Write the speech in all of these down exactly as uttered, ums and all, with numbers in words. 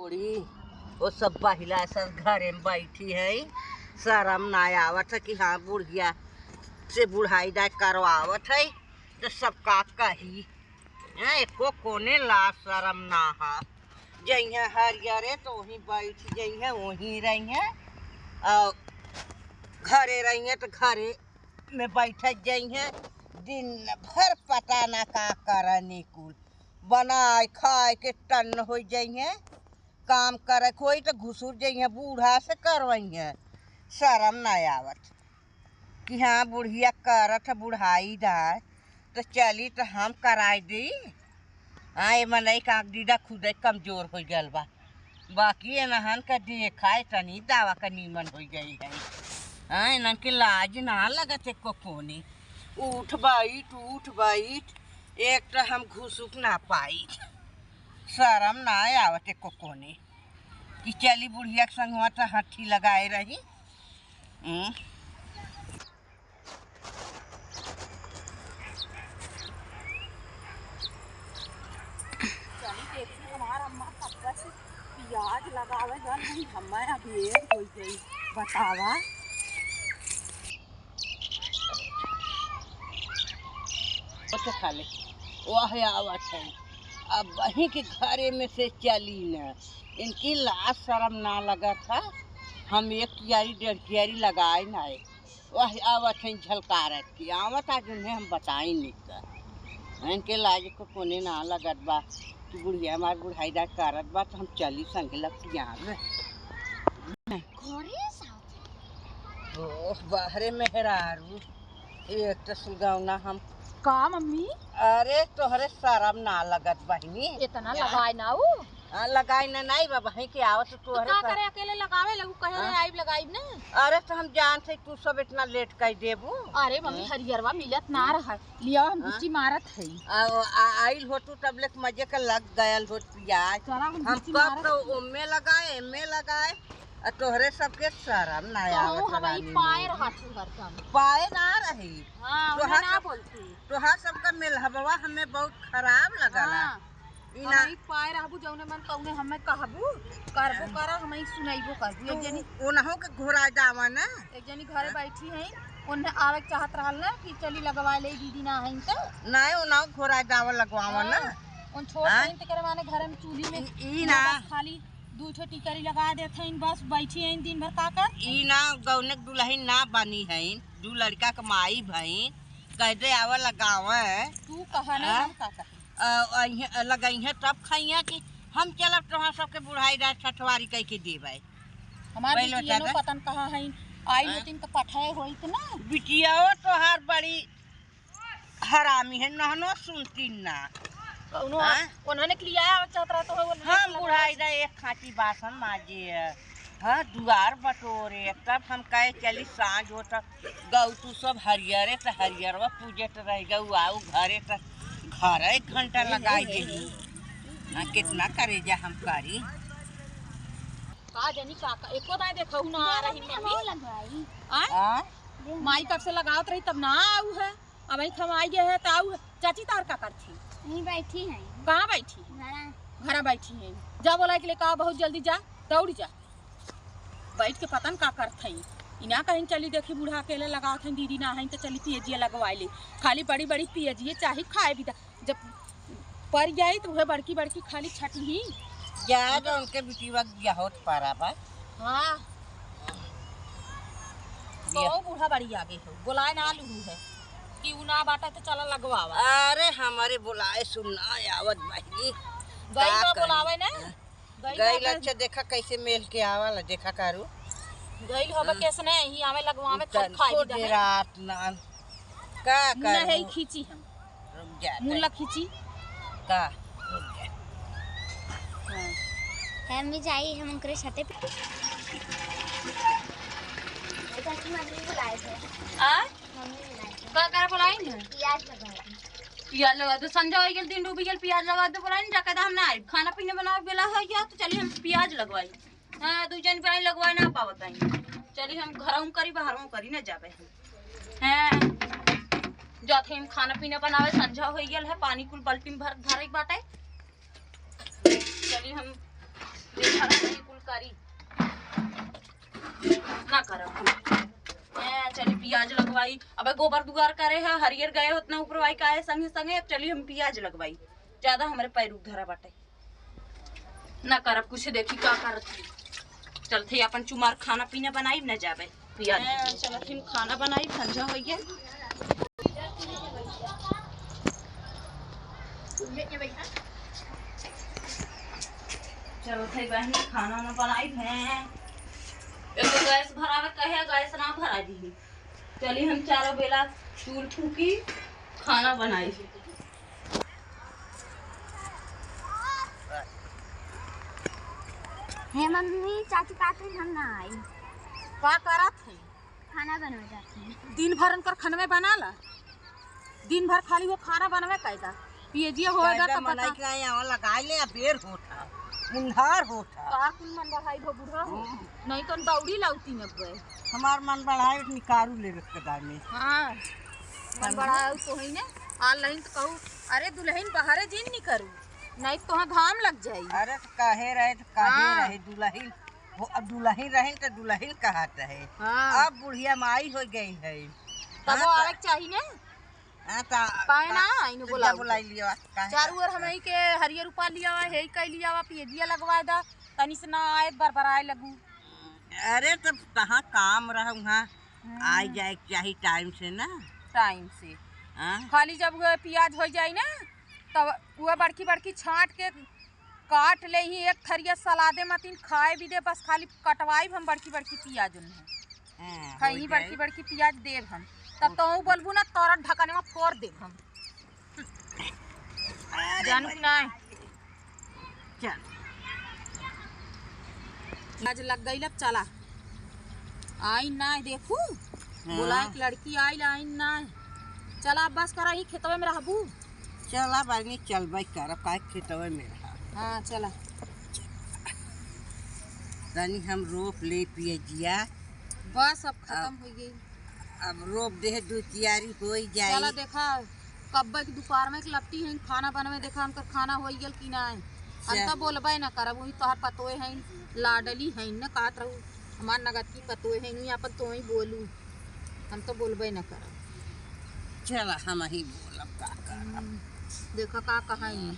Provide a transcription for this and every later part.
बूढ़ी, वो सब बहिला सब घरे में बैठी है, शर्म ना आवत है कि हाँ, बुढ़िया से बुढ़ाई दाई करवावत है, तो सब का कही। हैं, एको कोने लाज शर्म ना है। जइहें हरियरे तो वहीं बैठ जइहें, वहीं रहिहें, और घरे रहिहें तो घरे में बैठत जइहें, दिन भर पता ना का करनी कुल, बनाए खाए के टन्न होइ जइहें, काम करे के होई तो घुसुर जइहें, बूढ़ा से करवइहें। शर्म ना आवत कि हाँ, बुढ़िया करत है, बुढ़ाई दाई, तो चली तो हम कराई दी। हाँ, ये मनई का आँख दीदा खुदे कमजोर होइ गल बा, बाकी एनहन का देखा है तनी दावा का नीमन होइ गई है। हाँ, इनन के लाज ना लगत एको कोने। उठ बैठ, उठ बैठ, एक तो हम घुसुक ना पाई, शर्म ना आवत एको कोने कि चली बुढ़िया के संगवा तो हठी लगाए रही। हम्म। चली देखी, हमार अम्मा कब से पियाज लगावे गल हई, हमें अभी एक होइ गई। बतावा। तो खा ले, वह आवत है। अब वहीं के घरे में से चली न, इनकी लाज शर्म ना लगत है। हम एक कियारी डेढ़ कियारी लगाए ना है। वह आवत हैं झलकारत की, आवत आज उन्हें हम बताई नहीं कर। इनके लाज को कोने ना लगत बा कि बुढ़िया हमार बुढ़ाई दाई करत बा, तो हम चली संगे लपटिया में। घरे साथ। ओह, बाहरे मेहरारू, एक तो सुलगावना हम। का मम्मी? अरे, तोहरे शर्म ना लगत बहिनी? इतना या? लगाए ना ऊ। हाँ, लगाई ना, नाई बा, बहिन के आवत तो तोहरे का पर। करे, अकेले लगावे लगू, कहे हाँ? रहे, आइब लगाइब ना। अरे, तो हम जानत है तू सब इतना लेट कर देबू। अरे मम्मी, हाँ? हरियरवा मिलत ना रहा, लिया हम हाँ? गुच्ची मारत है। आ, आ, आइल हो तू तब ले मजे के लग गयल हो पियाज। चला हम हम गुच्ची कब मारत तो है। ओमे लगाए, एमे लगाए, आ तोहरे सबके शर्म ना तो आवत हमारी रानी पाए हो। रहा तू हरदम। पाए ना रही। हाँ, तोहार उन्हें ना सब बोलती। तोहार सबका मेलहबवा हमें बहुत खराब लगला। हाँ। ई ना। हमें पाए रहबू, जौने मन तौने हमें कहबू, करबो हाँ। करब, हमें सुनैबो करबू। एक तू जनी उनहु के घुरा जावा ना। एक जनी घरे हाँ। बैठी हैं, उन्हें आवे के चाहत रहल ना कि चली लगवा ले दीदी ना हैं तो। नहीं, उनहु घुरा जावा लगवावा ना। हाँ। उन छोट हाँ। हैं तेकरे माने घरे में चूल्ही में ई, ई ना ना। बस खाली दू ठो टिकरी लगा देत हैं, बस बैठी हैं दिन भर का कर। ई ना गौने के दुल्हन ना बनी हैं, दू लड़का के माई भईन, कह दे आवा लगावे। तू कहा ना, हाँ? हम का कही? अ, अइहे, लगइहे तब खइहे कि हम चलब तोहार सबके बुढ़ाई रात ठठवारी कह के देबै। हमार पहले बिटिया बता नो दे। पतन कहाँ है, आई हाँ। लेकिन तो पठाए होइत ना। बिटिया तोहार बड़ी हरामी है, नहनो सुनती ना। कौनो हाँ? उन्होंने के लिए आया चाहत रहा तो है, उन्होंने हम के लगा बुढ़ाई रहे एक खांची बासन माजे, हाँ, दुआर बटोरे, तब हम कहे चली सांझ हो तब गौ तू सब हरियरे त हरियरवा पूजत रह गऊ, आऊ घरे त घर एक घंटा लगाई देही। हाँ, कितना करेजा हम करी। का जानी का, का एको दाई देखऊ ना आ रही मम्मी। आय? हाँ? माई कब से लगावत रही तब ना आऊ है। अब एक हम आई गए हैं तो आऊ है। चाची तार का करती? यहीं बैठी हैं। कहाँ बैठी? घरा। घरा बैठी हैं। जा बोला के लिए कहा बहुत जल्दी जा, दौड़ जा। बैठ के पता न का करत हई। इना कहीं चली देखी बूढ़ा अकेले लगावत हई, दीदी ना हई तो चली पियजिया लगवाई ले। खाली बड़ी बड़ी पियजिए चाही खाए भी दा-, जब पर जाई तो वह बड़की बड़की खाली छटही। जा तो उनके बिटिया के बियाह होत पारा बा। हाँ। बियाह। तो बूढ़ा बड़ी आगे हो, बोलाए ना लुहू है कि उ ना बाटा तो चला लगवावा। अरे हमारे बोलाए सुन ना आवत बहिनी। गई का बा करी? बोलावे ना। गइल गइल रहबे। अच्छा, देखा कैसे मेल के आवाला, देखा कारू। गइल होबे हाँ। केस नहीं, ही आवे लगवावे, तन खप खाई को भी दे। रात ना। का मुन्ना करू? है ही खींची हम। रुक जा, मुन्ना तन। खींची। का? रुक जा। हाँ। हम भी जाई, हम उनकरे साथे। चाची, मम्मी बुलाए थे। आ? मम्मी बुलाए थे। का करे बुलाई ना? प्याज लगा दे। पियाज लगा दो, संझा होइ गेल, दिन डूबि गेल, पियाज लगा दो, बोला नहीं, जाके हम ना आइब, खाना पीना बनावे बेला होइ गया, तो चली हम पियाज लगवाई। हाँ, दू जन पे आई लगवाए ना पावत आई। चली हम घरहूँ करी, बाहरहूँ करी, ना जाबे हम। हैं, जात हम खाना पीना बनावे, संझा होइ गेल है, पानी कुल बाल्टी में भर, भरे के बाटे। चली हम देख अरे, ना करब हम। ए, चली पियाज लगवाई। अबे गोबर दुआर करे है, हरियर गए होत ना ऊपरवाई काहे संगे संगे, अब चली हम पियाज लगवाई। ज्यादा हमरे पैर उधरा बाटे। ना करब कुछ, देखी का करत ही। चलत ही अपन चुमार खाना पीना बनाई, न जाबे पियाज। ए, चलत ही खाना बनाई, संझा होइए। चलो थे बहनी, खाना ना बनाई है। एक तो गैस भरावे कहे, गैस ना भरा दी। चली हम चारों बेला चूल फूकी, खाना बनाई। हे मम्मी, चाची कहते हम ना आई। का करत है? खाना बनवे जाती है। दिन भर उनकर खनवे बना ला। दिन भर खाली वो खाना बनवे कैदा। पियजिया होएगा कायदा तब बता। मनाई के यहाँ लगा ले, अबेर होता, मुंधार होता। तोहार कुल मन बढ़ाई हो बूढ़ा हो। हम्म। नहीं तो दौड़ी लाउती न बे। हमार मन बढ़ाई निकारू लेवे के दाने। हाँ। मन बढ़ाऊ तो है ने। आ लाइन तो कहू, "अरे दुल्हन बाहरे जिन निकरू, नहीं तो तोहाँ घाम लग जाई।" अरे तो काहे रहे, तो काहे हाँ। रहे दुल्हन? वो अब दुल्हन रहिन तो दुल्हन कहत है। हाँ। अब बुढ़िया माई हो गई है। तब हाँ, वो तो आवे के चाही ने। हाँ, तो पाए ना, का-, आइन तो बोलाऊ। जा बुलाई लियो, काहे चारू का-, ओर हमही के हरियर उपा लिया, हे कई लिया, पियजिया लगवा दा, तनी से ना आए, बरबराए लगू। अरे, तब कहाँ काम रहा वहाँ, हम्म। आइ जाए के चाही टाइम से ना। टाइम से। हाँ। खाली जब वो पियाज हो जाई ना, तब वो बड़की बड़की छाँट के काट लेही, एक थरिया सलादे मतिन खाए भी दे, बस खाली कटवाई हम बड़की बड़की पियाज उन्हें। हाँ, खाई हो बड़की जाए। बड़की पियाज देब हम। तब तो बोलबू ना, तोरा ढकने में फोड़ देब हम। अरे जानू कि नहीं? चल। आज लग गई, अब चला। आई ना, देखू। हाँ। बोला एक लड़की आई, आई ना। चला, अब बस करा, ही खेतवे में रहबू। चला बहिनी, चलबे करब, काहे खेतवे में रहा। हाँ, चला। तनी हम रोप ले पियजिया। बस, अब खत्म अब, हो गई। अब रोप दे, दू कियारी हो जाई। चला, देखा, कब्बे के दोपहर में एक लपटी है, खाना बनवे, देखा, हमकर खाना हो गल कि ना। हम चल। तो बोलबे ना करब, वही तोहर पतोए हैं, लाडली हैं, न कहत रहू। हमार नगद की पतोह है, नहीं अपन तो ही बोलू, हम तो बोलबे न करब। चला, हम ही बोलब, का करब? हम्म, देखा का कहा ही।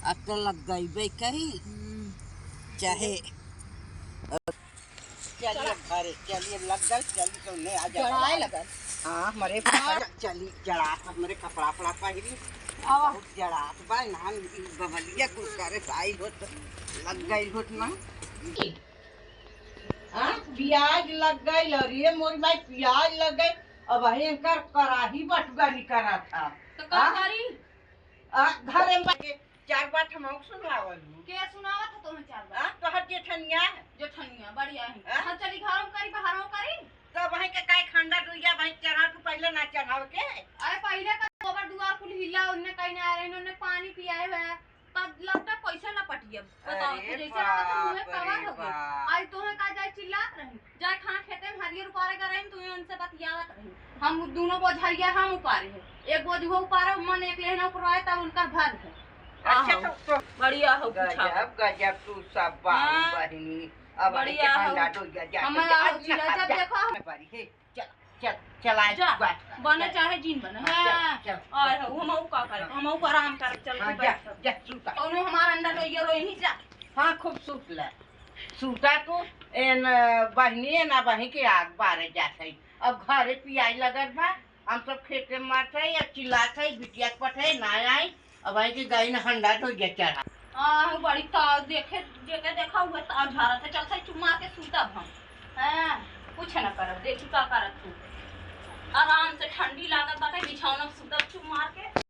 अब तो लग गई बे कही, हम्म। चाहे चलिए घरे, चलिए लग गल, चलिए तो ले आ जा। जड़ाए लगल। हाँ, हमारे हाँ। चली जड़ा, हमारे कपड़ा, कपड़ा पहिरी। आवा। बहुत जड़ात बा, नाम ई बबलिया कुछ करे, आई हो तो लग गई हो ना। हाँ, पियाज लग गई, अरे मोरी माई, पियाज लग गई। अब एकर कराही बटुआ निकरा था। तो का हाँ? करी? आ, घरे में के चार बात हमहू सुनावल हूँ। के सुनावत है तुम्हें चार बात? हाँ, तोहर जेठनिया। जेठनिया, बढ़िया है। हाँ? हाँ, चली घरों करी, बाहरों करी। तो वहीं के काहे खंडा डुइया, वहीं चढ़ा तू पहले ना चढ़ाव के। अरे पहले का गोबर दुआर कुल हिला, उनने कहीं ना रहे, उनने पानी पियाए हुए। तब लगता पैसा ना पटियब। बताओ, अरे तो जैसे लागत है मुँहे बाप कवर रे हो गए। बाप। आज तुम्हें का जाए चिल्लात रही, जाए खाना खेते में हरियर उपारे का रही, तुम्हें उनसे बतियावत रही। हम दोनों बोझरिया हम उपारे हैं, एक बोझ वो उपारे, मन एक लेहना उपरवाए, तब उनकर भर है। अच्छा, आहो। तो, तो बढ़िया हो, पूछा। गजब, गजब तू सब बाबू हाँ। बहिनी। अब बढ़िया के हो। भंडा डोइया जा, हम जा, आओ, जा, चिल्ला, जा, जब जा, देखो हम बारी है। चल, चल, चल, आ, जा, जा। बने चाहे जीन बने। हाँ, चल, हाँ। चल, और चल। हम का करे? हाँ। हम का आराम कर, चल हाँ, के जा, बैठ। जा, सूता। कौनो हमार अंडा रोइए रोई ही जा। हाँ, खूब सूत ले। सूता तू, एन बहिनी, एन बहिनी के आग बारे जात है। अब घरे पियाई लगत बा, हम सब खेते में मारत है या चिल्लात है, बिटिया के पठे ना आई। अब आई कि गाय ने हंडा तो ये चढ़ा। हाँ, बड़ी ताव देखे, जेके देखा हुए ताव झारत है, चल सही चुम्मा के सूतब हम। हाँ, कुछ न करब, देखी का करत तू। आराम से ठंडी लागत बाटे, बिछौना में सूतब चुम्मा के।